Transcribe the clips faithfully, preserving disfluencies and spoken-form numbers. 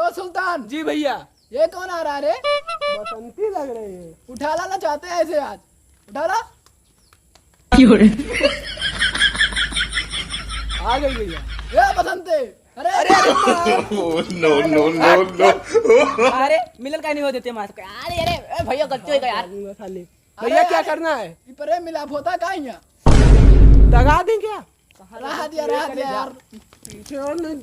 ओ सुल्तान। जी भैया। ये कौन आ रहा है रे? बसंती लग रही है। उठा ला ना, चाहते हैं ऐसे आज। उठा ला। क्यों रे? आ गई भैया। ए बसंती, अरे, अरे, अरे। Oh, no, no, no, no। अरे, मिलन का नहीं हो देते मास्क। अरे, अरे, ए भैया, गलती हो गई यार। भैया, अरे, क्या अरे, करना है? ई प्रेम मिलाप होता का यहाँ? दगा दें क्या? रहा दिया, रहा दिया यार। पीछे और नहीं।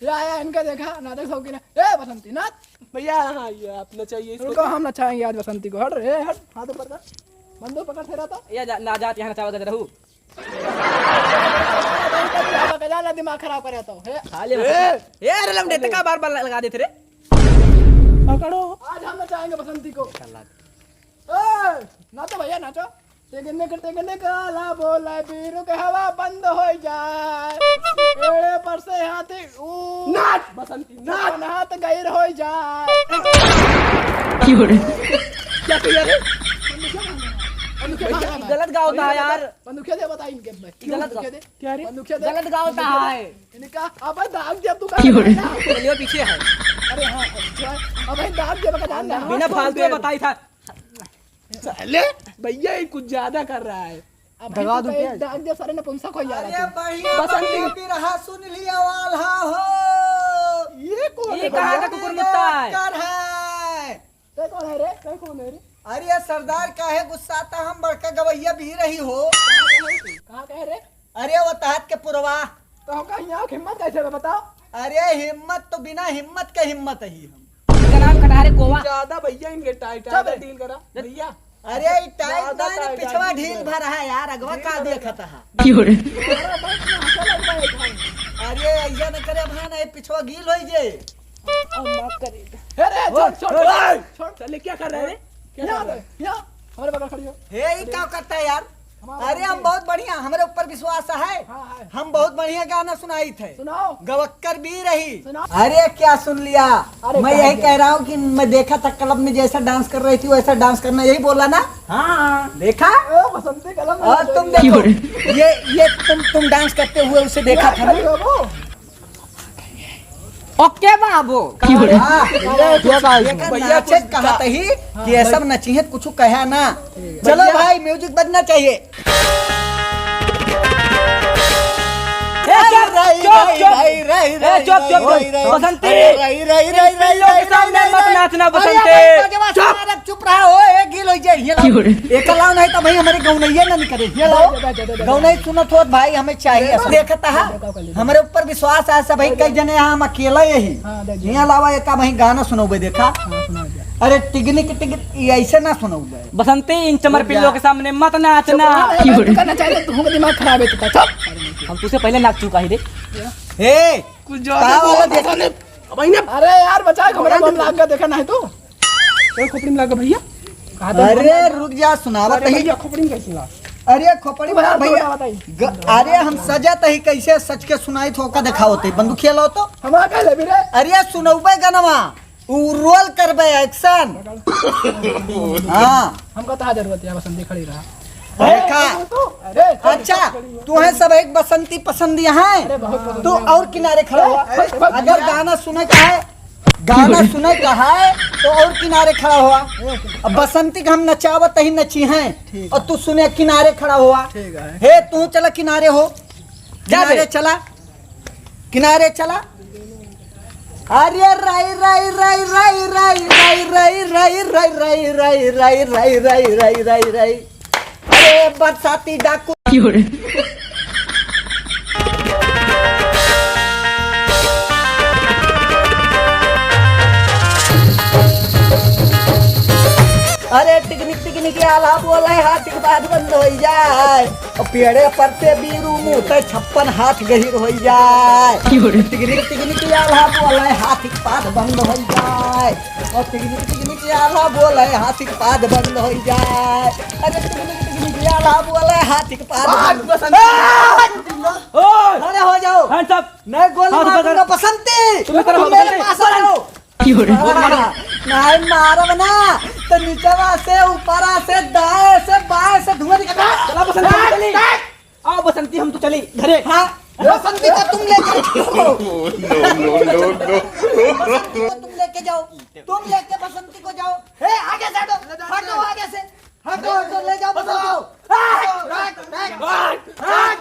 या, या, इनका देखा, नाटक सब की ना। ए, बसंती, नाच। भैया, हाँ, ये आप नचाइए इसको। रुको, हम नचाएंगे आज बसंती को। हट रे, हट, हाथ ऊपर कर। बंदूक पकड़, फेरा तो। ये जा, ना जात यहाँ नचावा गज रहू। बजा ना, दिमाग खराब करे तो। हे। खा ले ए। बसंती। ए, अरे लमडे, टका बार बार लगा देते रे। पकड़ो। आज हम नचाएंगे बसंती को। ए, नाचो भैया, नाचो। टेकने के, टेकने का आला बोला, बीरू के हवा बंद हो जाए। एड़े पर से हाथी ऊ। नाच बसंती, नाच। अपन हाथ गैर हो जाए। क्यों रे? क्या कह रहे? बंदूकिया कहाँ है? गलत गावत है यार। बंदूकिया दे, बता इनके भाई। गलत बंदूकिया गावत। दे। क्या रे? बंदूकिया दे। गलत गावत है। इनका अबे दाग दिया तू का। क्यों रे? बोलियो पीछे है। अरे हाँ, अच्छा। अबे दाग दिया बका जान। बिना फालतू में बताई था। साले, भैया ये कुछ ज्यादा कर रहा है। अब दगा दूं क्या? दाग दे, सारे नपुंसक हो जा रहा है। अरे भैया, बसंती। बाबा बिरहा सुन लिया वाला हो। ये कौन ये है कहाँ भैया? का कुकुर मुत्ता है? डॉक्टर है। तै कौन है रे? तै कौन है रे? अरे सरदार, काहे गुस्साता, हम बड़का गवैया भी रही हो। कहाँ कहे रे? अरे वो तहत के पुरवा। तो हमका हियाँ के हिम्मत कैसे बा बताओ? अरे हिम्मत तो बिना हिम्मत के हिम्मत ही हम। इनका नाम कटहरे कोवा। ज्यादा भैया इनके टाइट चुप टाइट है। डील करा। चुप। भैया। अरे ई टाइट ज्यादा ना, टाइट पिछवा टाइट ढील है। भरा है यार, अगवा ढील का भरा देखत है। है। क्यों रे? अरे बस ना, चलो भाई, भाई। अरे ऐसा न करे भाई, ना ये पिछवा गील होई जे। अब माफ करेगा। अरे छोड़, छोड़, ओए! छोड़। साले क्या कर रहा है रे? क्या कर रहा है? यहाँ, हमारे बगल खड़ी हो। हे, ई का करता है यार? हमारे अरे, हम बहुत बढ़िया, हमरे ऊपर विश्वास है। हाँ, है। हम बहुत बढ़िया गाना सुनाई थे। सुनाओ। गवक्कर भी रही। सुनाओ। अरे, क्या सुन लिया? अरे, मैं यही कह रहा हूँ कि मैं देखा था क्लब में जैसा डांस कर रही थी, वैसा डांस करना, यही बोला ना? हाँ। देखा? ओ, बसंती कलम और तुम देखो, ये, ये तुम, तुम डांस करते हुए उसे देखा था ना? ओके बाबू। हाँ, ये भैया नाचे कुछ कहा तही कि ये सब नचिहत कुछ कहा ना। चलो भैया। भाई, म्यूजिक बजना चाहिए। ए, चुप, चुप, चुप। ए, चुप, चुप, चुप। बसंती। इन पिल्लों के सामने मत नाचना, बसंती। चुप। चुप रहा हो, एक गील हो जाए, ये लाओ। एक लाओ, नहीं तो भाई हमारे गौनैया ना निकले, ये लाओ। गौनई सुनत होत भाई, हमें चाहिए। देखता है, हमरे ऊपर विश्वास है सब, कई जने यहाँ हम अकेला यही। हाँ, दे दे। यहाँ अलावा एक वहीं गाना सुनौबे, देखा। हाँ, सुना दे। अरे टिगनिक टिगनिक, ये ऐसे ना सुनौबे। बसंती, इन चमर पिल्लों के सामने मत नाचना। चुप रहो, भाई, तू कहना चाहिए, तू हमका दिमाग खराब है, तू चुप। हम तुझसे पहले नाच चुका ही रे। ए, कुछ ज्यादा का वाला बोल देखा? अरे यार, बचा, हमरा बम लाग गया, देखा नहीं तू। ए, खोपड़ी में लाग गया भैया। कहाँ था अरे भैया? रुक जा, सुनावत अरे ही। भैया, खोपड़ी में कैसे ला? अरे खोपड़ी में भैया, भैया। बताओ, बताइए। ग-, अरे हम सजत ही कैसे सच के सुनाई थो का देखावत ही। बंदूक खेला हो तो? हम आ गए लेबी रे। अरे सुनौबे गनवा, उ रोल करबे एक्शन। हाँ। हमका तो जरूरत है, बसंती खड़ी रहा। देखा। अरे, अच्छा, तुम्हें सब एक बसंती पसंद यहाँ है? अरे, बहुत पसंद तो है। और किनारे खड़ा हुआ। अरे, अगर गाना सुने का है, गाना सुने का है, तो और किनारे खड़ा हुआ। अब बसंती का हम नचावत ही नची हैं, ठीक और है। तू सुने किनारे खड़ा हुआ। ठीक है। हे, तू चला किनारे हो, जा बे। किनारे चला, किनारे चला। अरे राई, राई, राई। अरे बरसाती डाकू। अरे टिकनिक टिकनिक आला बोले, हाथ के बात बंद हो जाए। और पेड़े पर से बीरू मुँह ते छप्पन हाथ गहिर हो जाए। टिकनिक टिकनिक आला बोले, हाथ के बात बंद हो जाए। और टिकनिक टिकनिक आला बोले, हाथ के बात बंद हो जाए। अरे टिकनिक टिकनिक आला बोले, हाथ के बात बंद। बसंती। ओए! खड़े हो जाओ। Hands up। मैं गोली मारूंगा बसंती। तुम मेरे पास आ जाओ। नहीं मारब ना, तो नीचवा से, ऊपरा से, दाएं से, बाएं से धुआं निकलता। चला बसंती, हम तो चली। आओ बसंती, हम तो चली घरे। हाँ। बसंती को तुम लेकर जाओ। बसंती को तुम लेके जाओ, तुम लेके बसंती को जाओ। ए, आगे से हटो, हटो आगे से, हटो, हटो, ले जाओ, बसंती को। हट, हट, हट, हट।